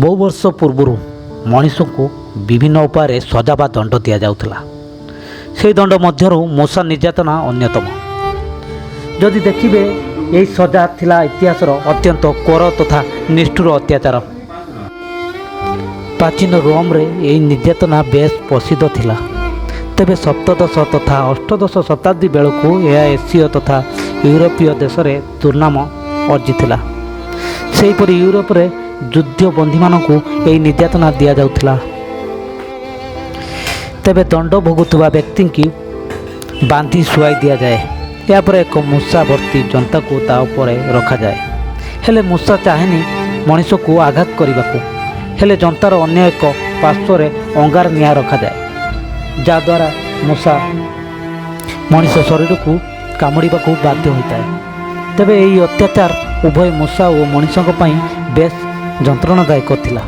ବହୁ ବର୍ଷ ପୂର୍ବରୁ ମଣିଷଙ୍କୁ ବିଭିନ୍ନ ଉପାୟରେ ସଜା ବା ଦଣ୍ଡ ଦିଆଯାଉଥିଲା। ସେହି ଦଣ୍ଡ ମଧ୍ୟରୁ ମୂଷା ନିର୍ଯାତନା ଅନ୍ୟତମ। ଯଦି ଦେଖିବେ, ଏହି ସଜା ଥିଲା ଇତିହାସର ଅତ୍ୟନ୍ତ କ୍ରୂର ତଥା ନିଷ୍ଠୁର ଅତ୍ୟାଚାର। ପ୍ରାଚୀନ ରୋମରେ ଏହି ନିର୍ଯାତନା ବେଶ୍ ପ୍ରସିଦ୍ଧ ଥିଲା। ତେବେ ସପ୍ତଦଶ ତଥା ଅଷ୍ଟଦଶ ଶତାବ୍ଦୀ ବେଳକୁ ଏହା ଏସୀୟ ତଥା ୟୁରୋପୀୟ ଦେଶରେ ଦୁର୍ନାମ ଅର୍ଜିଥିଲା। ସେହିପରି ୟୁରୋପରେ ଯୁଦ୍ଧବନ୍ଦୀମାନଙ୍କୁ ଏହି ନିର୍ଯାତନା ଦିଆଯାଉଥିଲା। ତେବେ ଦଣ୍ଡ ଭୋଗୁଥିବା ବ୍ୟକ୍ତିଙ୍କୁ ବାନ୍ଧି ଶୁଆଇ ଦିଆଯାଏ। ଏହାପରେ ଏକ ମୂଷା ଭର୍ତ୍ତି ଯନ୍ତାକୁ ତା ଉପରେ ରଖାଯାଏ। ହେଲେ ମୂଷା ଚାହେଁନି ମଣିଷକୁ ଆଘାତ କରିବାକୁ। ହେଲେ ଯନ୍ତାର ଅନ୍ୟ ଏକ ପାର୍ଶ୍ୱରେ ଅଙ୍ଗାର ନିଆଁ ରଖାଯାଏ, ଯାହାଦ୍ୱାରା ମୂଷା ମଣିଷ ଶରୀରକୁ କାମୁଡ଼ିବାକୁ ବାଧ୍ୟ ହୋଇଥାଏ। ତେବେ ଏହି ଅତ୍ୟାଚାର ଉଭୟ ମୂଷା ଓ ମଣିଷଙ୍କ ପାଇଁ ବେଶ୍ ଯନ୍ତ୍ରଣାଦାୟକ ଥିଲା।